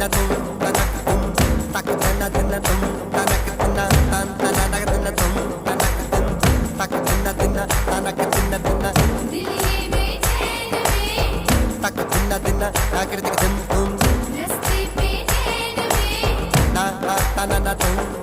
धिन्ना तुम तनक तुम तक धिन्ना धिन्ना तुम तनक धिन्ना तन तना तक धिन्ना तुम तनक तुम तक धिन्ना धिन्ना तनक धिन्ना धिन्ना दिल ये बेचैन में तक धिन्ना धिन्ना ताकड़ तिक धिम तुम रस्ते पे नैन में ना ना तना ना तुम।